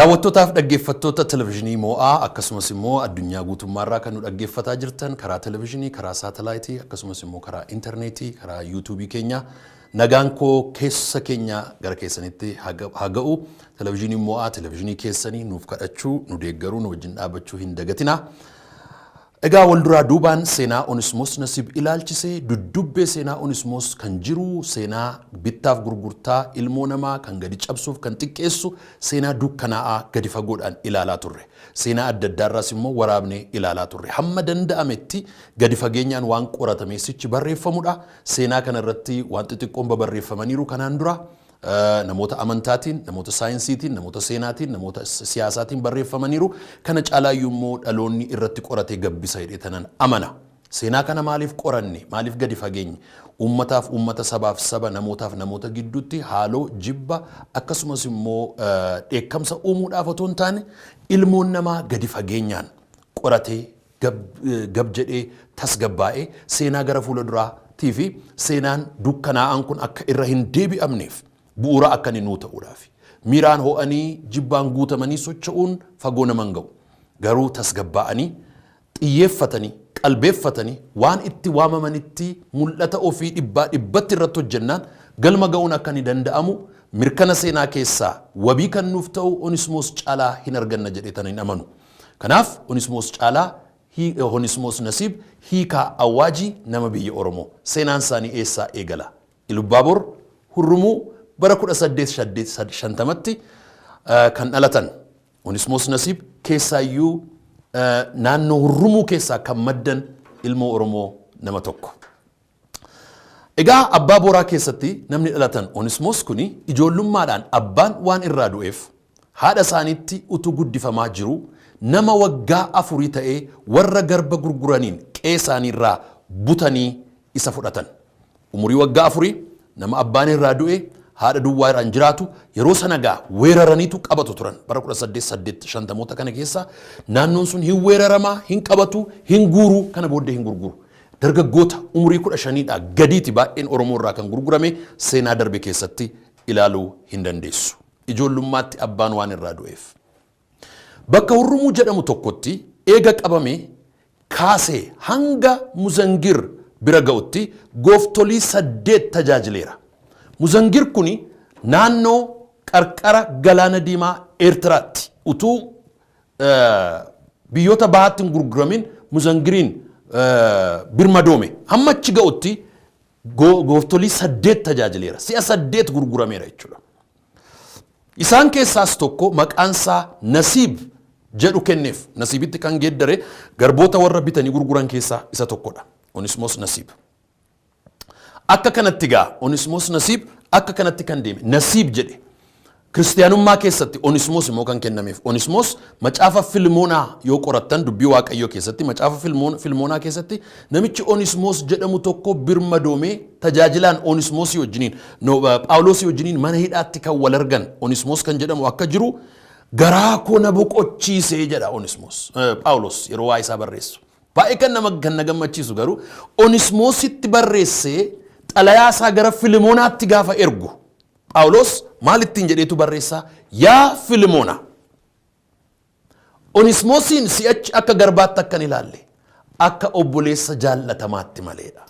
Daawwattootaaf dhaggeeffattoota televizhinii Moo'aa, akkasumas immoo addunyaa guutummaarraa kan nu dhaggeeffataa jirtan karaa televizhinii, karaa saatalaayitii, akkasumas immoo karaa intarneetii, karaa yuutuubii keenya, nagaan koo keessa keenya gara keessanitti haa ga'u. Televizhinii Moo'aa televizhinii keessanii nuuf kadhachuu, nu deeggaruu, nu wajjin dhaabbachuu hin dagatinaa. Egaa wal duraa duubaan seenaa Onismoos Nasiib ilaalchisee, duddubbee seenaa Onismoos kan jiru, seenaa bittaaf gurgurtaa ilmoo namaa kan gadi cabsuuf kan xiqqeessu, seenaa dukkanaa'aa gadi fagoodhaan ilaalaa turre. Seenaa adda addaarraas immoo waraabnee ilaalaa turre. Hamma danda'ametti gadi fageenyaan waan qoratamee sichi barreeffamudha. Seenaa kanarratti waan xixiqqoon babarreeffamaniiru kanaan dura. Namoota amantaatiin, namoota saayinsiitiin, namoota seenaatiin, namoota siyaasaatiin barreeffamaniiru. Kana caalaayyuu immoo dhaloonni irratti qoratee gabbisa jedhee tanan amana. Seenaa kana maaliif qoranne? Maaliif gadi fageenye? Uummataaf uummata, sabaaf saba, namootaaf namoota gidduutti haaloo, jibba, akkasumas immoo dheekkamsa uumuudhaaf otoo hin taane, ilmoon namaa gadi fageenyaan qoratee gab jedhee tasgabbaa'ee seenaa gara fuula duraatii fi seenaan dukkanaa'aan kun akka irra hin deebi'amneef bu'uura akka inni nuu ta'uudhaaf. Miiraan ho'anii jibbaan guutamanii socho'uun fagoo nama hin ga'u. Garuu tasgabbaa'anii, xiyyeeffatanii, qalbeeffatanii waan itti waamamanitti mul'ata ofii dhibbaa dhibbatti irratti hojjennaan galma ga'uun akka inni danda'amu mirkana seenaa keessaa wabii kan nuuf ta'u Onismoos caalaa hin arganna jedhee tan hin amanu. Kanaaf Onismoos caalaa, Onismoos Nasiib hiikaa Awaajii, nama biyya Oromoo. Seenaan isaanii eessaa eegala? Ilubbaabor, Hurrumuu, bara 1850tti kan dhalatan Onismoos Nasiib keessaayyuu naannoo Hurrumuu keessaa kan maddan ilmoo Oromoo nama tokko. Egaa Abbaa Booraa keessatti namni dhalatan Onismoos kuni ijoollummaadhaan abbaan waan irraa du'eef haadha isaaniitti utuu guddifamaa jiruu, nama waggaa 4 ta'ee warra garba gurguraniin qe'ee isaaniirraa butanii isa fudhatan. Umurii waggaa 4, nama abbaan irraa du'e, haadha duwwaadhaan jiraatu, yeroo sana gaa weeraraniitu qabatu turan. Bara 1850moota kana keessa naannoon sun hin weeraramaa, hin qabatu, hin guuru, kana booddee hin gurguru. Dargaggoota umurii 15dhaa gadiiti baay'een Oromoo irraa kan gurgurame, seenaa darbe keessatti ilaaluu hin dandeessu. Ijoollummaatti abbaan waan irraa du'eef. Bakka Hurrumuu jedhamu tokkotti eega qabame kaasee hanga Muzangir bira ga'utti gooftolii 8 tajaajileera. Muzangir kuni naannoo qarqara Galaana Diimaa Eertiraatti, utuu biyyoota bahaatti hin gurguramin Muzangiriin birmadoome. Hamma achi ga'utti gooftolii 8 tajaajileera. Si'a 8 gurgurameera jechuudha. Isaan keessaas tokko maqaan isaa Nasiib jedhu kenneef. Nasiibitti kan geeddare garboota warra bitanii gurguran keessaa isa tokkodha. Onismoos Nasiib. Akka kanatti gaa Onismoos Nasiib akka kanatti kan deeme Nasiib jedhe. Kiristiyaanummaa keessatti Onismoos immoo kan kennameef. Onismoos macaafa Filmoonaa yoo qorattan, dubbii Waaqayyoo keessatti, macaafa Filmoonaa keessatti namichi Onismoos jedhamu tokko birmadoomee tajaajilaan Onismoosii wajjiniin, Phaawulosii wajjiniin mana hidhaatti kan wal argan Onismoos kan jedhamu akka jiru, garaa koo na boqochiisee jedha Onismoos, Phaawulos yeroo waa isaa barreessu. Baay'ee kan nama kan na gammachiisu garuu Onismoositti barreessee xalayaa isaa gara Filimoonaatti gaafa ergu Phaawulos maal ittiin jedheetu barreessaa? Yaa Filimoonaa, Onismoosiin si'achi akka garbaatti akka hin ilaalle, akka obboleessa jaallatamaatti maleedha.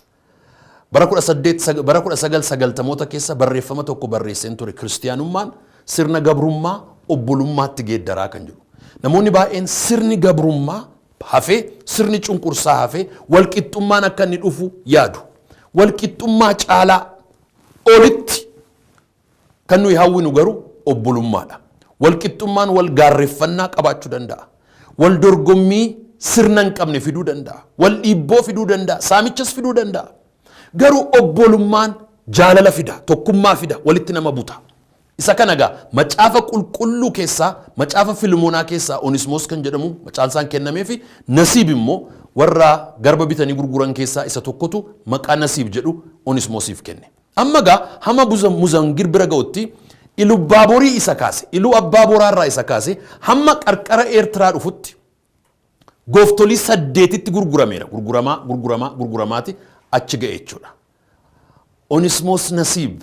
Bara 1990moota keessa barreeffama tokko barreesseen ture, kiristiyaanummaan sirna gabrummaa obbolummaatti geeddaraa kan jedhu. Namoonni baay'een sirni gabrummaa hafee, sirni cunqursaa hafee walqixxummaan akka inni dhufu yaadu. Walqixxummaa caalaa olitti kan nuyi hawwinu garuu obbolummaadha. Walqixxummaan wal gaarreeffannaa qabaachuu danda'a. Wal dorgommii sirna hin qabne fiduu danda'a. Wal dhiibboo fiduu danda'a. Saamichas fiduu danda'a. Garuu obbolummaan jaalala fida, tokkummaa fida, walitti nama buta. Isa kana egaa macaafa qulqulluu keessaa, macaafa Filimoonaa keessaa Onismoos kan jedhamu macaansaan kennamee fi Nasiib immoo warra garba bitanii gurguran keessaa isa tokkotu maqaa Nasiib jedhu Onismoosiif kenne. Amma egaa hamma Muzangir bira ga'utti, Ilubbaaborii isa kaase, Iluu Abbaa Boraarraa isa kaase hamma qarqara Eertiraa dhufutti gooftolii 8tti gurgurameera. Gurguramaa, gurguramaa, gurguramaati achi ga'e jechuudha. Onismoos Nasiib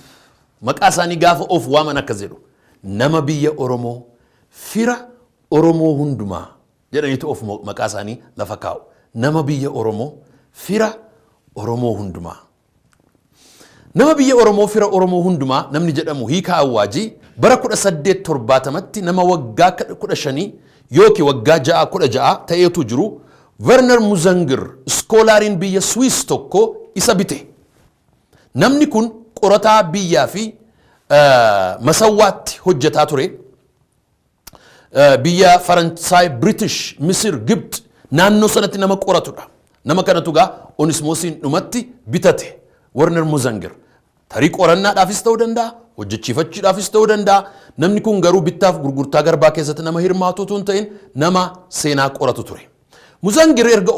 maqaa isaanii gaafa of waaman akkas jedhu: nama biyya Oromoo, Fira Oromoo hundumaa jedhaniitu of maqaa isaanii lafa kaa'u. Nama biyya Oromoo, fira Oromoo hundumaa. Nama biyya Oromoo, fira Oromoo hundumaa namni jedhamu Hiikaa Awwaajii bara 1870tti nama waggaa 15 yookiin waggaa 6 16 ta'eetu jiru Werner Muzangir iskoolaariin biyya Swiss tokko isa bite. Namni kun qorataa biyyaa fi Masawwaatti hojjetaa ture. Biyya Faransaay, British, Misir, Gibxi naannoo sanatti nama qoratudha. Nama kanatu gaa Onismoosiin dhumatti bitate Werner Muzangir. Tarii qorannaadhaafis ta'uu danda'a, hojjechiifachuudhaafis ta'uu danda'a. Namni kun garuu bittaaf gurgurtaa garbaa keessatti nama hirmaatu utuu hin ta'in nama seenaa qoratu ture. Muzangir erga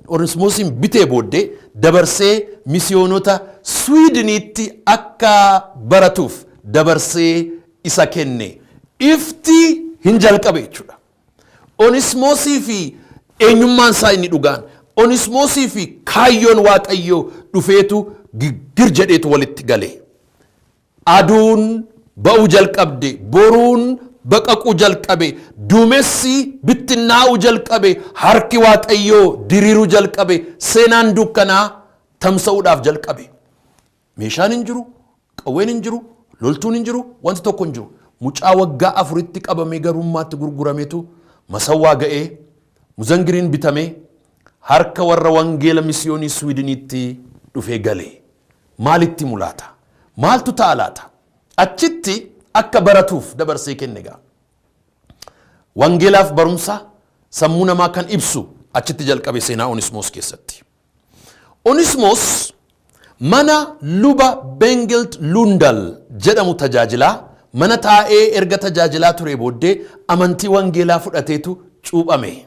Onismoosiin bitee booddee dabarsee misiyoonota Swiidiniitti akka baratuuf dabarsee isa kenne. Ifti hin jalqabe jechuudha. Onismoosii fi eenyummaan isaa inni dhugaan, Onismoosii fi kaayyoon Waaqayyoo dhufeetu giggir jedheetu walitti gale. Aduun ba'uu jalqabde, boruun baqaquu jalqabe, duumessi bittinnaa'uu jalqabe, harki Waaqayyoo diriiruu jalqabe, seenaan dukkanaa tamsa'uudhaaf jalqabe. Meeshaan hin jiru, qawween hin jiru, loltuun hin jiru, wanti tokko hin jiru. Mucaa waggaa 4tti qabamee garbummaatti gurgurametu Masawwaa ga'ee, Muzangiriin bitamee harka warra wangeela misiyoonii Swiidiniitti dhufee gale. Maalitti mulaata? Maaltu ta'a laata? Achitti akka baratuuf dabarsee kenne gaa. Wangeelaaf barumsa sammuu namaa kan ibsu achitti jalqabe seenaa Onismoos keessatti. Onismoos mana luba Bengilt Lundal jedhamu tajaajilaa mana taa'ee erga tajaajilaa ture booddee amantii wangeelaa fudhateetu cuuphame.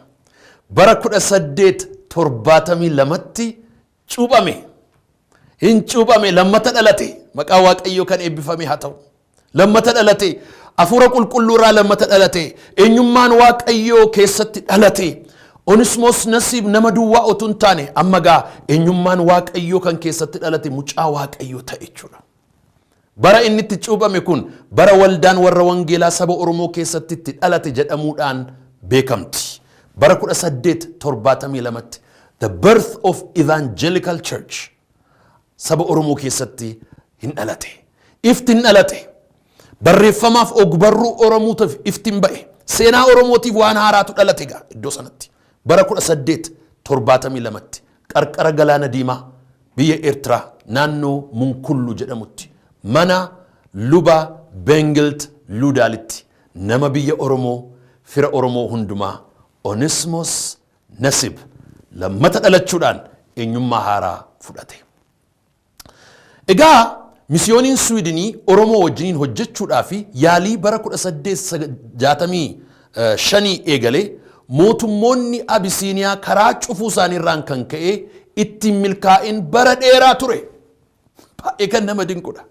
Bara 1872tti cuuphame. Hin cuuphame, lammata dhalate. Maqaa Waaqayyoo kan eebbifame haa ta'u. Lammata dhalate, hafuura qulqulluu irraa lammata dhalate, eenyummaan Waaqayyoo keessatti dhalate. Onismoos Nasiib nama duwwaa utuu hin taane amma gaa eenyummaan Waaqayyoo kan keessatti dhalate mucaa Waaqayyoo ta'e jechuudha. Bara inni itti cuuphame kun bara waldaan warra wangeelaa saba Oromoo keessatti itti dhalate jedhamuudhaan beekamti. Bara 1872tti the birth of evangelical church saba Oromoo keessatti hin dhalate. Ifti hin dhalate. Barreeffamaaf ogbarruu Oromootiif ifti hin ba'e. Seenaa Oromootiif waan haaraatu dhalate egaa iddoo sanatti. Bara 1872tti qarqara galaana diimaa biyya Eertiraa naannoo Munkullu jedhamutti mana luba Bengilt Luudaalitti nama biyya Oromoo, fira Oromoo hundumaa Onismos Nasib lammata dhalachuudhaan eenyummaa haaraa fudhate. Egaa misiyooniin Swiidinii Oromoo wajjiniin hojjechuudhaaf yaalii bara 1865 eegalee mootummoonni Abisiiniyaa karaa cufuu isaaniirraan kan ka'e ittiin milkaa'in bara dheeraa ture. Baay'ee kan nama dinqudha.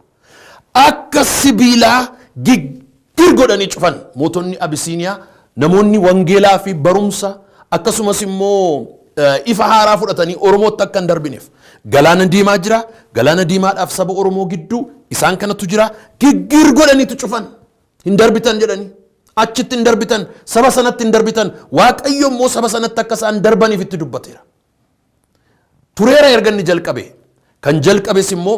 Akka sibiilaa giggir godhanii cufan mootonni Abisiiniyaa namoonni wangeelaa fi barumsa akkasumas immoo ifa haaraa fudhatanii Oromootti akka hin darbineef. Galaana diimaa jira. Galaana diimaadhaaf saba Oromoo gidduu isaan kanatu jira. Giggir godhaniitu cufan. Hin darbitan jedhanii. Achitti hin darbitan. Saba sanatti hin darbitan. Waaqayyo immoo saba sanatti akka isaan darbaniif itti dubbateera. Tureera erga inni jalqabe. Kan jalqabes immoo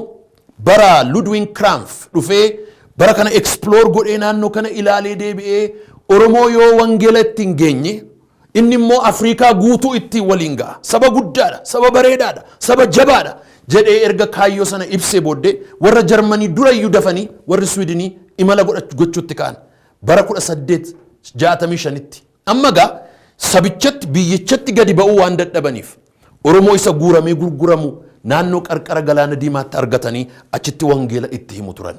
bara Ludwig Krampf dhufee bara kana explore godhee naannoo kana ilaalee deebi'ee Oromoo yoo wangeela ittiin geenye inni immoo Afrikaa guutuu ittiin waliin ga'a. Saba guddaadha, saba bareedaadha, saba jabaadha jedhee erga kaayyoo sana ibsee booddee warra Jarmanii durayyuu dafanii warri Swiidinii imala gochuutti ka'an. Bara 1865tti. Amma gaa sabichatti biyyichatti gadi ba'uu waan dadhabaniif Oromoo isa guuramee gurguramu naannoo qarqara galaana diimaatti argatanii achitti wangeela itti himu turan.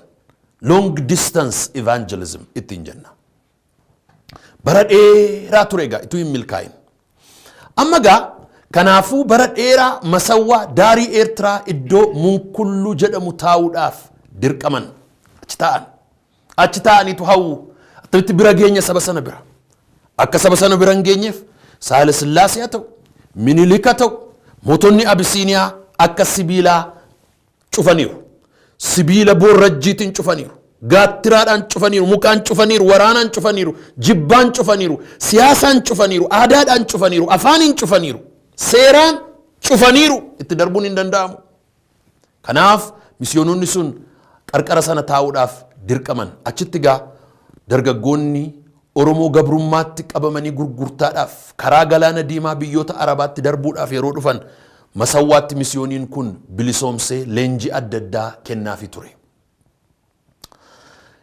Long distance evangelism ittiin jenna. Bara dheeraa ture egaa ituu hin milkaa'in. Amma gaa kanaafuu bara dheeraa Masawwaa daarii Eertiraa iddoo Munkulluu jedhamu taa'uudhaaf dirqaman. Achi taa'an. Achi taa'aniitu hawwu. Attamitti bira geenya saba sana bira. Akka saba sana bira hin geenyeef Saahila Sillaasee haa ta'u, Minilik haa ta'u, mootonni Abisiiniyaa akka sibiilaa cufaniiru. Sibiila boorrajjiitiin cufaniiru. Gaattiraadhaan cufaniiru, mukaan cufaniiru, waraanaan cufaniiru, jibbaan cufaniiru, siyaasaan cufaniiru, aadaadhaan cufaniiru, afaaniin cufaniiru, seeraan cufaniiru. Itti darbuun hin danda'amu. Kanaaf misiyoononni sun qarqara sana taa'uudhaaf dirqaman. Achitti gaa dargaggoonni Oromoo gabrummaatti qabamanii gurgurtaadhaaf karaa Galaana Diimaa biyyoota Arabaatti darbuudhaaf yeroo dhufan, Masawwaatti misiyooniin kun bilisoomsee leenjii adda addaa kennaafii ture.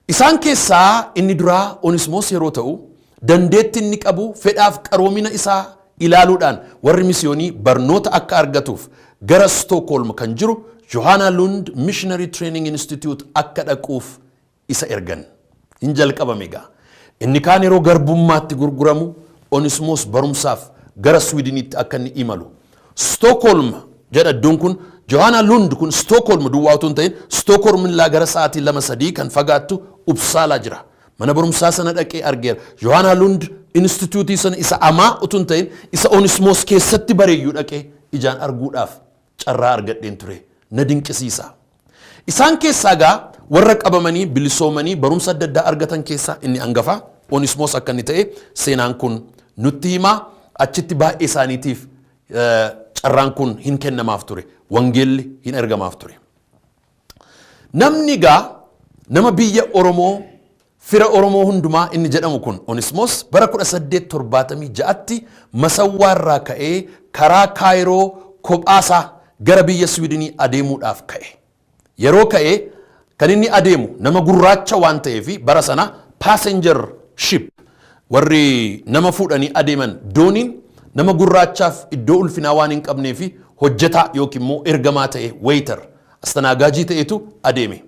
Isaan keessaa inni duraa Onismoos yeroo ta'u, dandeetti inni qabu, fedhaaf qaroomina isaa ilaaluudhaan warri misiyoonii barnoota akka argatuuf gara Stookholm kan jiru Johanna Lund Missionary Training Institute akka dhaquuf isa ergan. Hin jalqabame egaa. Inni kaan yeroo garbummaatti gurguramu, Onismoos barumsaaf gara Swiidiniitti akka inni imalu. Stookholm jedha iddoon kun. Johanna Lund kun Stookholm duwwaa utuu hin ta'in, Stookholm illaa gara sa'aatii 2-3 kan fagaattu Uppsaalaa jira. Mana barumsaa sana dhaqee argeera. Johanna Lund Instituutii sana isa amaa utuu hin ta'in, isa Onismoos keessatti bareeyyuu dhaqee ijaan arguudhaaf carraa argadheen ture. Na dinqisiisa. Isaan keessaa gaa warra qabamanii bilisoomanii barumsa adda addaa argatan keessaa inni angafaa Onismoos akka inni ta'e seenaan kun nutti himaa. Achitti baay'ee isaaniitiif carraan kun hin kennamaaf ture. Wangeelli hin ergamaaf ture. Namni gaa nama biyya Oromoo, fira Oromoo hundumaa inni jedhamu kun, Onismoos, bara 1876tti Masawwaarraa ka'ee karaa Kaayiroo kophaasaa gara biyya Siwiidinii adeemuudhaaf ka'e. Yeroo ka'e kan inni adeemu nama gurraacha waan ta'eef, bara sana passenger ship, warri nama fuudhanii adeeman dooniin, nama gurraachaaf iddoo ulfinaa waan hin qabnee fi hojjetaa yookiin immoo ergamaa ta'e, waiter, astanaagaajii ta'etu adeeme.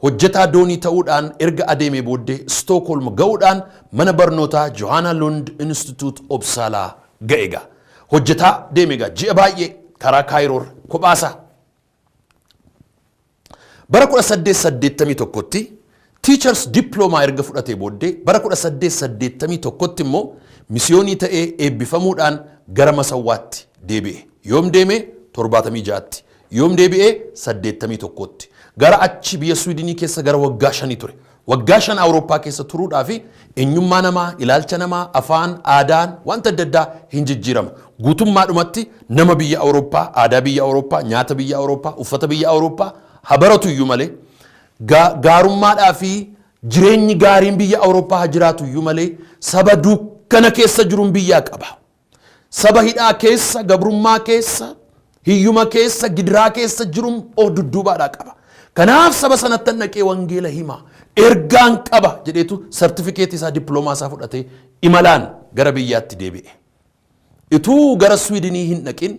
Hojjetaa doonii ta'uudhaan erga adeemee booddee Stookholm ga'uudhaan mana barnootaa Johanna Lund Institute Uppsaalaa ga'e egaa. Hojjetaa deeme egaa ji'a baay'ee karaa Kaayiroor kophaasaa. Bara 1881tti Teachers Diploma erga fudhatee booddee, bara 1881tti immoo misiyoonii ta'ee eebbifamuudhaan gara Masawwaatti deebi'e. Yoom deeme? 76tti. Yoom deebi'e? 81tti. Gara achi biyya Swiidinii keessa gara waggaa 5 ture. Waggaa 5 Awurooppaa keessa turuudhaa fi eenyummaa namaa, ilaalcha namaa, afaan, aadaan, wanta adda addaa hin jijjiirama. Guutummaadhumatti nama biyya Awurooppaa, aadaa biyya Awurooppaa, nyaata biyya Awurooppaa, uffata biyya Awurooppaa haa baratu iyyuu malee, gaarummaadhaa fi jireenyi gaariin biyya Awurooppaa haa jiraatu iyyuu malee, saba dukkana keessa jiruun biyyaa qaba. Saba hidhaa keessa, gabrummaa keessa, hiyyuma keessa, gidiraa keessa jiruun of dudduubaadhaa qaba. Kanaaf saba sanatti dhaqee wangeela hima. Ergaan qaba jedheetu sartifikeetii isaa, dippiloomaa isaa fudhatee imalaan gara biyyaatti deebi'e. Ituu gara Swiidinii hin dhaqin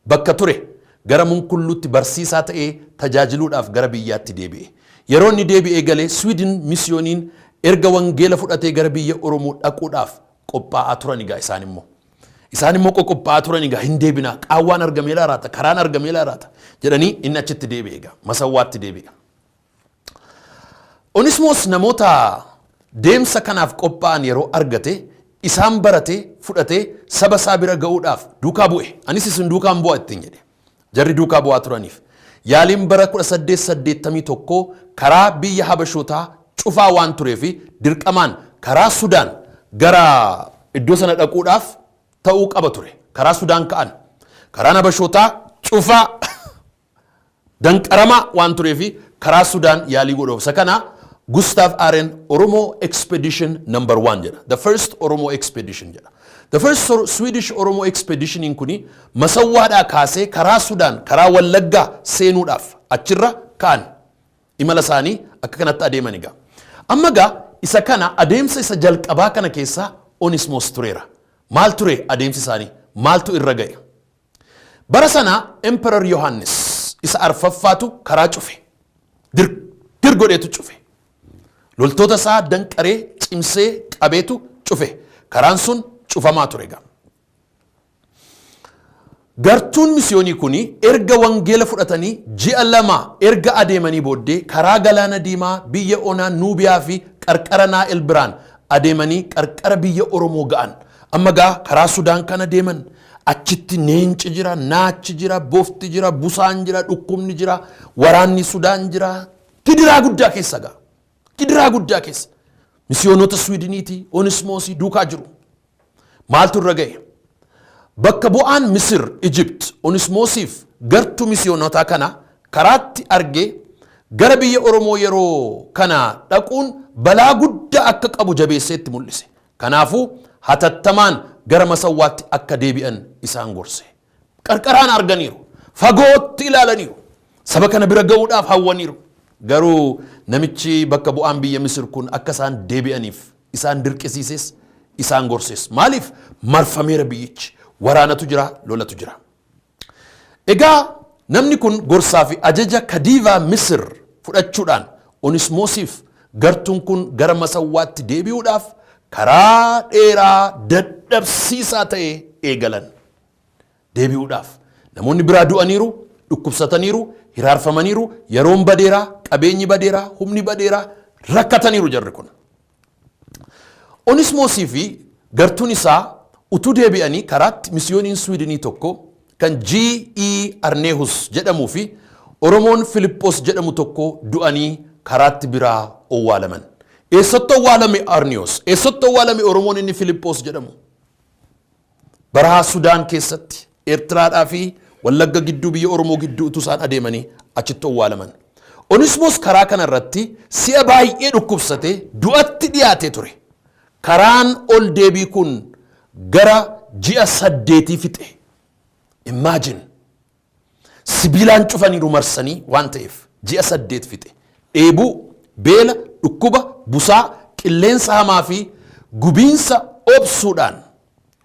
bakka ture gara Munkulluutti barsiisaa ta'ee tajaajiluudhaaf gara biyyaatti deebi'e. Yeroo inni deebi'ee galee, Swiidin misiyooniin erga wangeela fudhatee gara biyya Oromoo dhaquudhaaf qophaa'aa turan egaa isaan immoo. Isaan immoo qoqophaa'aa turan egaa, hin deebinaa, qaawwaan argamee laaraata, karaan argamee laaraata jedhanii, inni achitti deebi'e egaa, Masawwaatti deebi'e. Onismoos namoota deemsa kanaaf qophaa'an yeroo argate, isaan barate, fudhatee saba isaa bira ga'uudhaaf duukaa bu'e. "Anis isin duukaan bu'a" ittiin jedhe. Jarri duukaa bu'aa turaniif. Yaaliin bara 1881 karaa biyya Habashootaa cufaa waan tureef, dirqamaan karaa Sudaan gara iddoo sana dhaquudhaaf ta'uu qaba ture. Karaa Sudaan ka'an. Karaan Habashootaa cufaa danqaramaa waan tureef, karaa Sudaan yaalii godhuuf. Isa kana Gustav Aren Oromo Expedition number one jedha. The first Oromo Expedition jedha. The first Swedish Oromo Expeditioniin kuni Masawwaadhaa kaasee karaa Sudaan, karaa Wallaggaa seenuudhaaf achirra ka'an. Imala isaanii akka kanatti adeeman egaa. Amma egaa isa kana, adeemsa isa jalqabaa kana keessaa Onismoos tureera. Maal ture adeemsi isaanii? Maaltu irra ga'e? Bara sana Emperor Yohaannis isa arfaffaatu karaa cufe. Dir godheetu cufe. Loltoota isaa danqaree cimsee qabeetu cufe. Karaan sun cufamaa ture egaa. Gartuun misiyoonii kuni erga wangeela fudhatanii ji'a 2 erga adeemanii booddee, karaa Galaana Diimaa, biyya Onaa Nuubiyaa fi qarqara Naa'el biraan adeemanii qarqara biyya Oromoo ga'an. Amma gaa karaa Sudaan kana deeman. Achitti neenci jira, naachi jira, bofti jira, busaan jira, dhukkubni jira, waraanni Sudaan jira. Gidiraa guddaa keessa gaa. Gidiraa guddaa keessa. Misiyoonota Swiidiniitii, Onismoosii duukaa jiru. Maaltu irra ga'e? Bakka bu'aan Misir, Ijipt, Onismoosiif gartuu misiyoonotaa kana karaatti argee gara biyya Oromoo yeroo kana dhaquun balaa guddaa akka qabu jabeessee itti mul'ise. Kanaafuu hatattamaan gara Masawwaatti akka deebi'an isaan gorse. Qarqaraan arganiiru. Fagootti ilaalaniiru. Saba kana bira ga'uudhaaf hawwaniiru. Garuu namichi bakka bu'aan biyya Misir kun akka isaan deebi'aniif isaan dirqisiises, isaan gorses. Maaliif? Marfameera biyyichi. Waraanatu jira, lolatu jira. Egaa namni kun gorsaa fi ajaja Kadiivaa Misir fudhachuudhaan Onismoosiif gartuun kun gara Masawwaatti deebi'uudhaaf karaa dheeraa dadhabsiisaa ta'e eegalan. Deebi'uudhaaf. Namoonni biraa du'aniiru, dhukkubsataniiru, hiraarfamaniiru, yeroon badeeraa, qabeenyi badeeraa, humni badeeraa, rakkataniiru jarri kun. Onismoosii fi gartuun isaa utuu deebi'anii karaatti misiyooniin Swiidinii tokko kan G.E. Arneehus jedhamuu fi Oromoon Filiphos jedhamu tokko du'anii karaatti biraa owwaalaman. Eessatti owwaalame Arniyoos? Eessatti owwaalame Oromoon inni Filiphos jedhamu? Barahaa Sudaan keessatti, Eertiraadhaa fi Wallagga gidduu, biyya Oromoo gidduu utuu isaan adeemanii achitti owwaalaman. Onismoos karaa kana irratti si'a baay'ee dhukkubsatee du'atti dhiyaatee ture. Karaan ol deebii kun gara ji'a 8 fixe. Imagine. Sibiilaan cufaniiru marsanii waan ta'eef ji'a 8 fixe. Dheebuu, beela, dhukkuba, busaa, qilleensa hamaa fi gubiinsa obsuudhaan,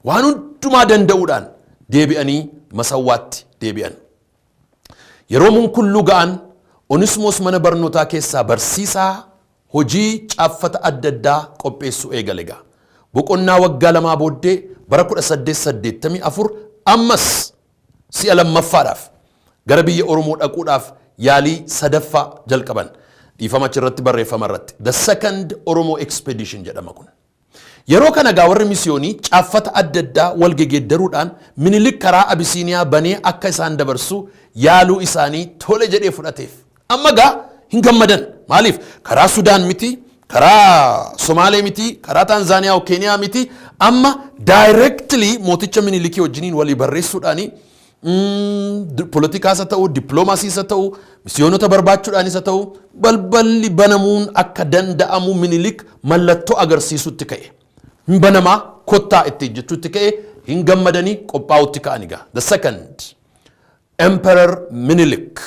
waan hundumaa danda'uudhaan deebi'anii Masawwaatti deebi'an. Yeroo Munkulluu ga'an Onismoos mana barnootaa keessaa barsiisaa hojii caaffata adda addaa qopheessuu eegale egaa. Boqonnaa waggaa lamaa booddee bara 1884 ammas si'a lammaffaadhaaf gara biyya Oromoo dhaquudhaaf yaalii sadaffaa jalqaban. Dhiifama, achirratti barreeffama irratti. The Second Oromo Expedition jedhama kun. Yeroo kana gaa warri misiyoonii caaffata adda addaa wal gegeeddaruudhaan Minilik karaa Abisiiniyaa banee akka isaan dabarsu yaaluu isaanii tole jedhee fudhateef. Amma gaa hin gammadan. Maaliif? Karaa Sudaan miti, karaa Somaalee miti, karaa Taanzaaniyaa, Keeniyaa miti. Amma directly mooticha Minilikii wajjiniin walii barreessuudhaani, poolitikaas haa ta'u, dippiloomaasiis haa ta'u, misiyoonota barbaachuudhaanis haa ta'u, balballi banamuun akka danda'amu Minilik mallattoo agarsiisutti ka'e. Hin banamaa, kottaa itti jechuutti ka'e. Hin gammadanii qophaa'utti ka'an egaa. The Second Emperor Minilik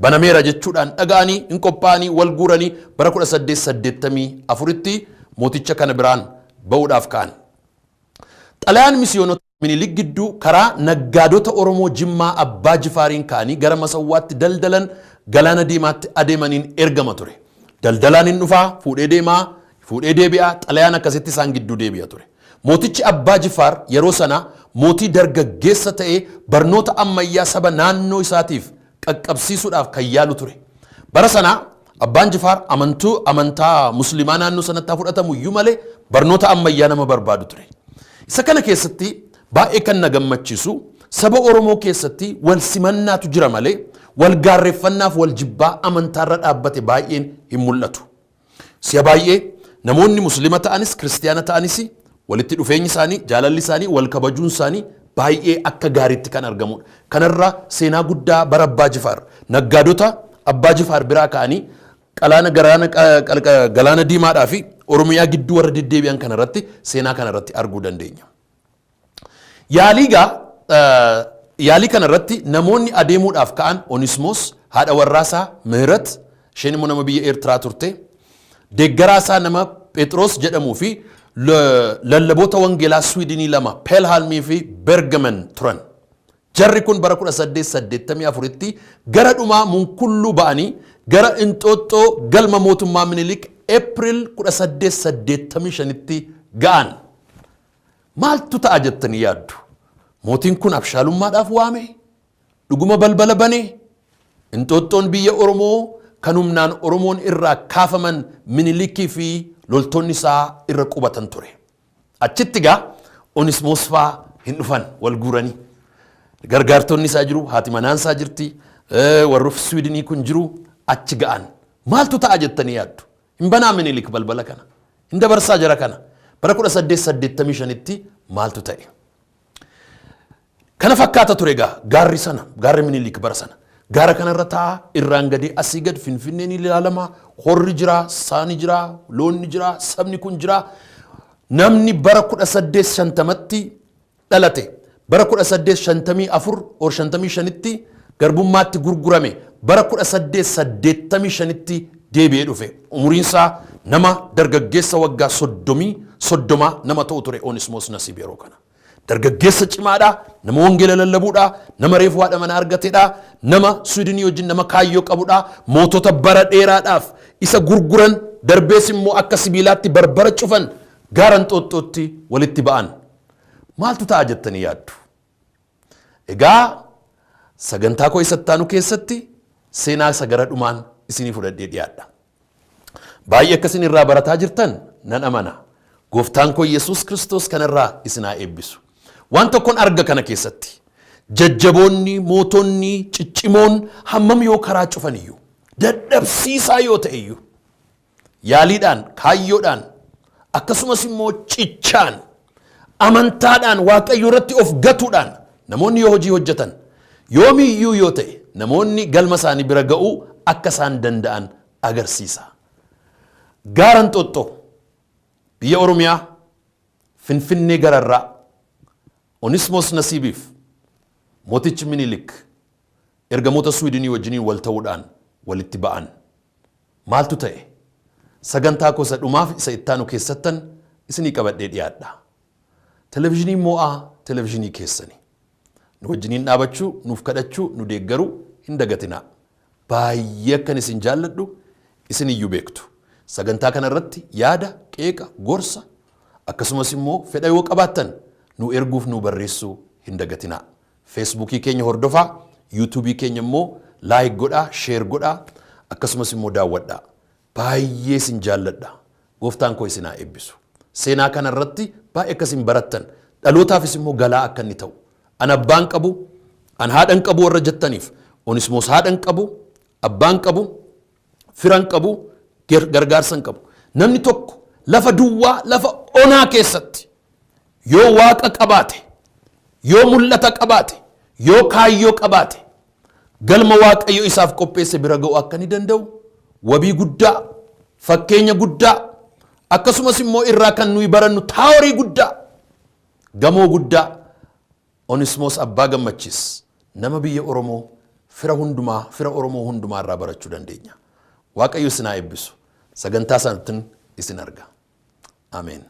banameera jechuudhaan dhaga'anii hin qophaa'anii wal guuranii bara 1884tti mooticha kana biraan ba'uudhaaf ka'an. Xalayaan misiyoonota Minilik gidduu karaa naggaadota Oromoo Jimmaa Abbaa Jifaariin ka'anii gara Masawwaatti daldalan Galaana Diimaatti adeemaniin ergama ture. Daldalaan hin dhufaa, fuudhee deemaa, fuudhee deebi'aa, xalayaan akkasitti isaan gidduu deebi'a ture. Mootichi Abbaa Jifaar yeroo sana mootii dargaggeessa ta'ee barnoota ammayyaa saba naannoo isaatiif qaqqabsiisuudhaaf kan yaalu ture. Bara sana Abbaan Jifaar amantuu amantaa Musliimaa naannoo sanatti haa fudhatamu iyyuu malee barnoota ammayyaa nama barbaadu ture. Isa kana keessatti baay'ee kan na gammachiisu, saba Oromoo keessatti wal simannaatu jira malee wal gaarreeffannaaf wal jibbaa amantaarra dhaabbate baay'een hin mul'atu. Si'a baay'ee namoonni Musliima ta'anis Kiristiyaana ta'anis walitti dhufeenyi isaanii, jaalalli isaanii, wal kabajuun isaanii baay'ee akka gaariitti kan argamudha. Kanarraa seenaa guddaa bara Abbaa Jifaar naggaadota Abbaa Jifaar biraa ka'anii qalaana garaana Galaana Diimaadhaa fi Oromiyaa gidduu warra deddeebi'an kanarratti seenaa kanarratti arguu dandeenya. Yaalii gaa yaalii kanarratti namoonni adeemuudhaaf ka'an Onismoos, haadha warraasaa Mihirat, isheen immoo nama biyya Eertiraa turte, deeggaraasaa nama Phexros jedhamuu fi lallaboota wangeelaa Swiidinii lama, Peelhaalmii fi Bergaman turan. Jarri kun bara 1884tti gara dhumaa Munkulluu ba'anii gara Inxooxxoo galma mootummaa Minilik Eepiriil 1885tti ga'an. Maaltu ta'a jettanii yaaddu? Mootiin kun abshaalummaadhaaf waame? Dhuguma balbala bane? Inxooxxoon biyya Oromoo kan humnaan Oromoon irraa kaafaman Minilikii fi loltoonni isaa irra qubatan ture. Achitti gaa Onismoos fa'aa hin dhufan wal guuranii. Gargaartonni isaa jiru, haati manaan isaa jirti, warri Swiidinii kun jiru, achi ga'an. Maaltu ta'a jettanii yaaddu? Hin banaa Minilik balbala kana. Hin dabarsaa jara kana. Bara 1885tti maaltu ta'e? Kana fakkaata ture egaa gaarri sana, gaarri Minilik bara sana. Gaara kanarra taa'a, irraan gadee asii gad Finfinneen ilaalama, horri jira, saani jira, loonni jira, sabni kun jira. Namni bara 1850tti dhalate, bara 1854 or 55tti garbummaatti gurgurame, bara 1885tti deebi'ee dhufe. Umuriin isaa nama dargaggeessa waggaa 30 nama ta'u ture Onismoos Nasiib yeroo kana. Dargaggeessa cimaadha, nama wangeela lallabuudha, nama reefu haadha manaa argateedha, nama Suwiidinii wajjin nama kaayyoo qabudha, mootota bara dheeraadhaaf isa gurguran darbees immoo akka sibiilaatti barbara cufan gaara Inxooxxootti walitti ba'an. Maaltu ta'a jettanii yaaddu? Egaa sagantaa koo isa ittaanu keessatti seenaa isa gara dhumaan isinii fudhadhee dhiyaadha. Baay'ee akka isin irraa barataa jirtan nan amana. Gooftaan koo Yesuus Kiristoos kanarraa isin haa eebbisu. Waan tokkon arga kana keessatti. Jajjaboonni, mootonni, ciccimoon hammam yoo karaa cufan iyyuu, dadhabsiisaa yoo ta'e iyyuu, yaaliidhaan, kaayyoodhaan, akkasumas immoo cichaan, amantaadhaan, Waaqayyo irratti of gatuudhaan namoonni yoo hojii hojjetan, yoomiyyuu yoo ta'e namoonni galma isaanii bira ga'uu akka isaan danda'an agarsiisa. Gaara Inxooxxoo biyya Oromiyaa Finfinnee gararraa Onismoos Nasiibiif mootichi Minilik ergamoota Suwiidinii wajjiniin wal ta'uudhaan walitti ba'an. Maaltu ta'e? Sagantaa koo isa dhumaaf isa ittaanu keessattan isinii qabadhee dhiyaadha. Televizhinii Mo'aa televizhinii keessani. Nu wajjiniin dhaabachuu, nuuf kadhachuu, nu deeggaruu hin dagatinaa. Baay'ee akkan isin jaalladhu isin iyyuu beektu. Sagantaa kana irratti yaada, qeeqa, gorsa akkasumas immoo fedha yoo qabaattan nu erguuf nu barreessuu hin dagatinaa. Feesbuukii keenya hordofaa, yuutuubii keenya immoo like godhaa, share godhaa, akkasumas immoo daawwadhaa. Baay'ee isin jaalladha. Gooftaan koo isin haa eebbisu. Seenaa kana irratti baay'ee akka isin barattan, dhalootaafis immoo galaa akka inni ta'u. An abbaan qabu, an haadhan qabu warra jettaniif, Onismoos haadhan qabu, abbaan qabu, firan qabu, gargaarsan qabu. Namni tokko lafa duwwaa, lafa onaa keessatti yoo Waaqa qabaate, yoo mul'ata qabaate, yoo kaayyoo qabaate, galma Waaqayyo isaaf qopheesse bira ga'u akka inni danda'u wabii guddaa, fakkeenya guddaa, akkasumas immoo irraa kan nuyi barannu taaworii guddaa, gamoo guddaa Onismoos Abbaa Gammachiis nama biyya Oromoo fira hundumaa, fira Oromoo hundumaa irraa barachuu dandeenya. Waaqayyo isin haa eebbisu. Sagantaa sanattin isin arga. Ameen.